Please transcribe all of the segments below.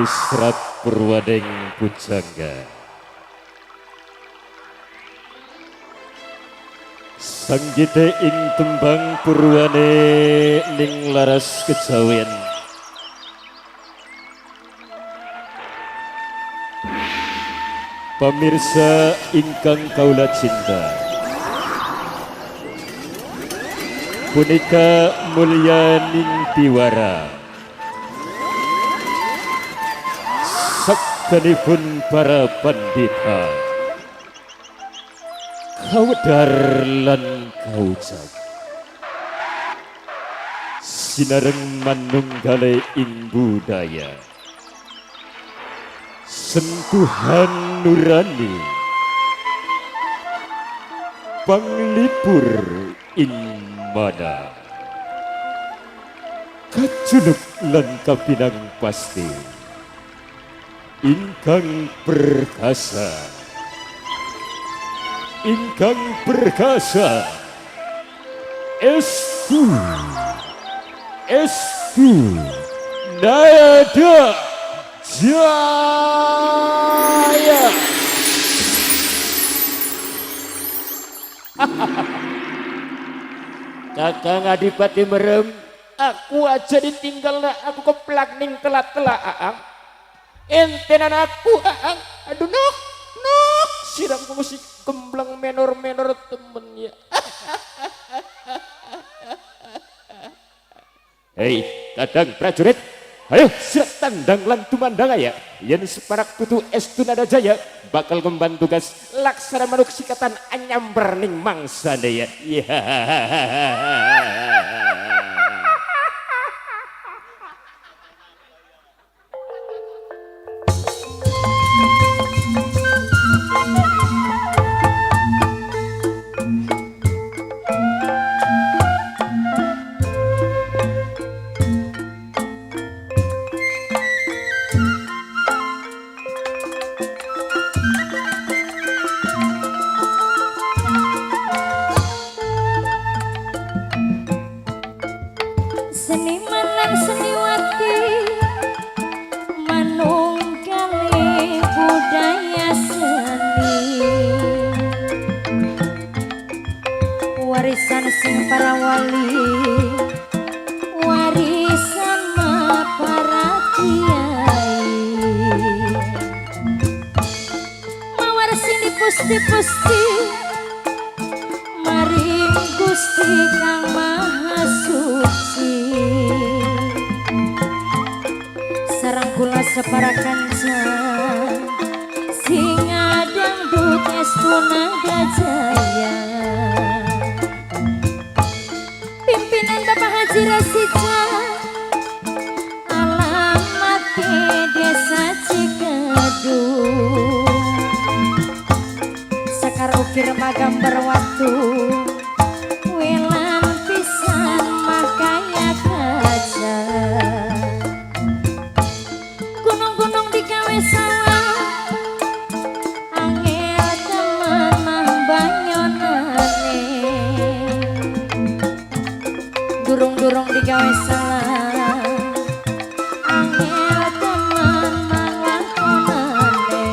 Serat Purwadeng Pujangga. Sanggite ing tembang purwane ning laras kejawen. Pamirsa ingkang kaula cinta, punika mulyaning piwara saktenipun para pandita kawedar lan kaucap sinareng manunggale ing budaya sentuhan nurani panglipur ing mana kaculup lan kapinang pasti ingkang perkasa, ingkang perkasa estu estu nada jaya. Kakang Adipati merem, aku aja ditinggal lah, aku keplak ning telat-telat aang. Entenan aku aang, aduh nok nok siram musik gembleng menor-menor temen ya. Hei, kadang prajurit, ayo siap tandang lan tumandang ya. Yen separak putu estu nada jaya bakal ngemban tugas laksana manuk sikatan anyamber ning mangsane ya. Iya. Seniman lan seniwati manunggali budaya seni, warisan sing para wali, warisan ma para kiai, mawar sing dipusti-pusti maring Gusti Kang Maha Suci. Sarang kula separa kanca sing dangdut estu nada jaya, pimpinan Bapak Haji Rasita, alamat Desa Cikedu, Sekar ukir magambar watu welan pisan makaya kaca, gunung-gunung digawe sawah angel temen mah banyonane, durung-durung digawe salah angel temen mah lakonane,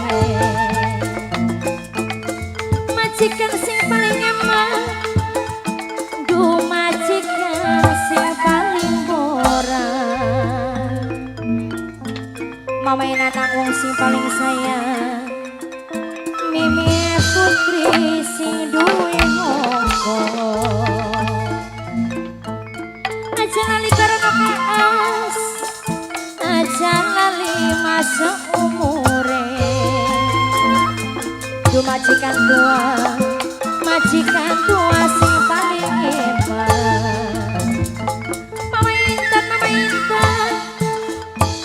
majikan sing paling emang du majikan sing paling borang, mamae nanang wong sing paling sayang, Mimi Putri sing duwe ngoko. Aja lali karena kaos, aja lali masa umure, du majikan tua sing paling hebat. Mama Intan, Mama Intan,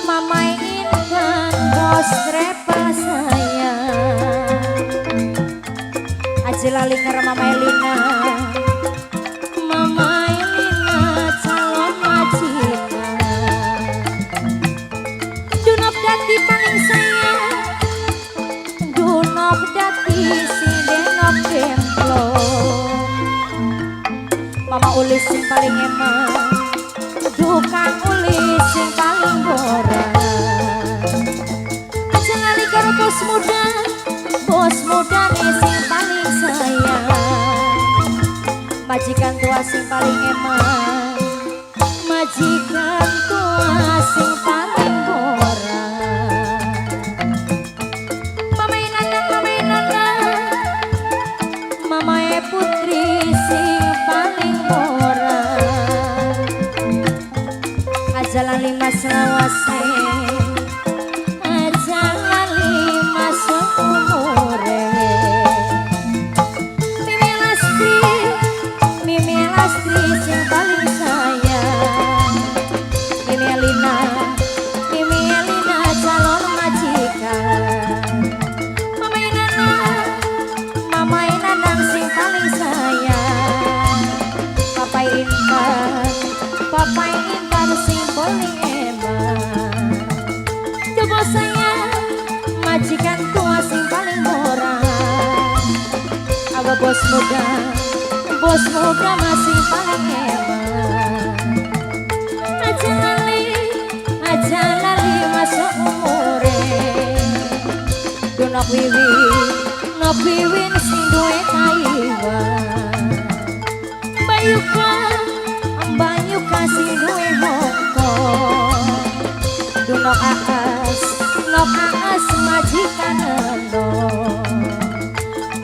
Mama Intan bos travel sayang, aja lali karo Mama Elina, Mama Elina calon majikan, Dunop dati paling sayang, Dunop dati si denop demplon, Mama Ulis sing paling emang, Dukang Ulis sing paling borang. Bos muda sing paling sayang. Majikan tua sing paling eman, majikan tua sing paling borang. Mamai Nanang, Mamai Nanang, Mamae Putri sing paling borang. Aja lali mas lawase, aja lali mas umure. Mimi Lastri, Mimi Lastri sing paling sayang. Mimi Elina, Mimi Elina calon majikan. Mamai Nanang, Mamai Nanang sing paling sayang. Papai Intan, Papai Intan sing paling eman. Coba sayang, majikan tua sing paling murah. Aga bos muda masih paling eman. Aja lali masuk umure. Dunok Wiwin, Nok Wiwin sing duwe Taiwan. Bayuka, Bayuka sing duwe Hongkong. Dunok Aas, Nok Aas majikan endo.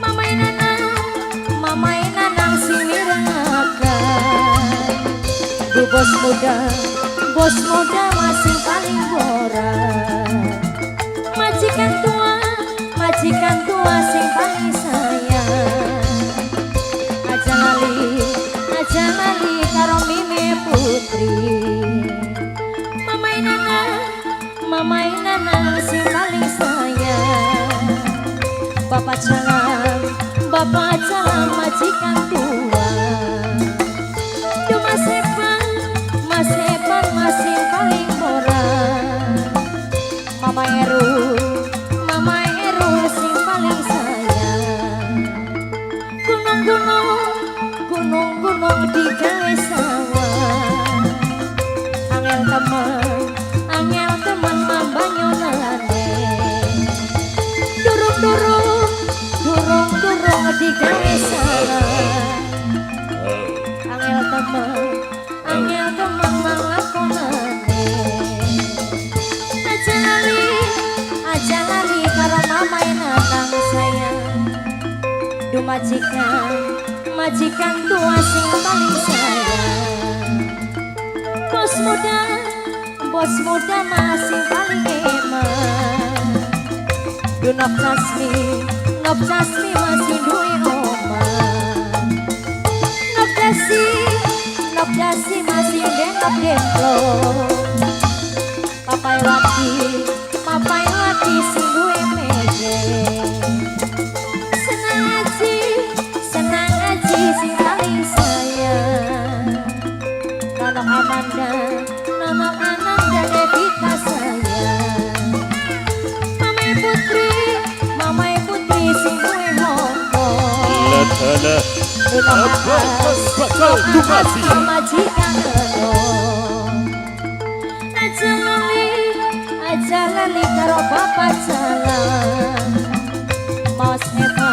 Mamai Nanang, Mamai Nanang sing mirengaken. Du bos muda masih paling borang. Majikan tua sing paling sayang. Aja lali karo Mimi Putri. Mamai Nanang, Mamai Nanang sing paling sayang. Bapak jalan majikan tua. Duh Mas Evan, Mas Evan masih paling murah. Mama Eru, Mama Eru sing paling sayang. Gunung-gunung, gunung-gunung digawe sawah. Angel teman mambanyonane. Durung-durung, durung-durung digawe salah. Angel teman manglakonane. Aja lali karo Mamai Nanang sayang. Duh majikan, majikan tua sing paling sayang. Bos muda masih paling eman. Duh Nok Casmi, Nok Casmi masih duwe omah. Nok Dasi, Nok Dasi masih denok demplo. Papai Wati, Papai Wati sing duwe meje. Senang aji sing paling sayang. Nonok Amanda, Nonok Ananda Devita sayang. Mamai Putri, Mamai Putri sing duwe Hongkong. Alah, Nonok apa Aas, bakal Nonok Aas dumadi? Majikan eno. Aja lali, aja lali karo bapak jalan. Mas Evan,